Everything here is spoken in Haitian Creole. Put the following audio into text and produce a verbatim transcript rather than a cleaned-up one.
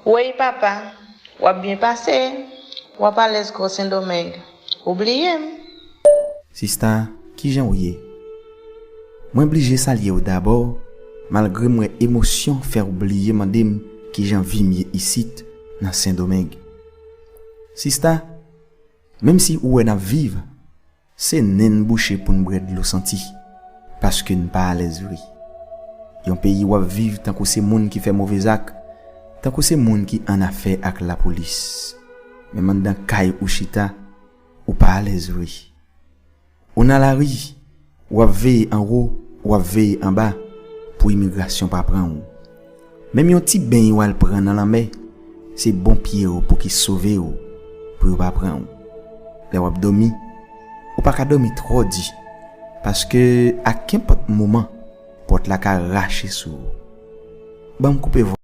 Woy papa, w ap byen pase, w ap alèz ko Sendomeng. Ou bliye m? Sista, kijan w ye? Mwen blije salye w dabò, malgre m wè emosyon fè w bliye mande m kijan vi m ye isit nan Sendomeng. Sista, menm si ou wè n ap viv, se nen n bouche pou n bwè dlo santi, paske n pa alèz vre. Yon peyi w ap viv tankou se moun ki fè move zak, tankou se moun ki annafè ak lapolis. Menm anndan kay ou chita, ou pa alèz vre. Ou nan lari, w ap veye anwo, w ap veye anba pou imigrasyon pa pran w. Menm yon ti beny w al pran nan lanmè, se bon pye w pou ki sove w pou yo pa pran w. Lè w ap dòmi, ou pa ka dòmi twò di, paske a kenpòt moman, pòt la ka rache sou ou. Ban m koupe vwa.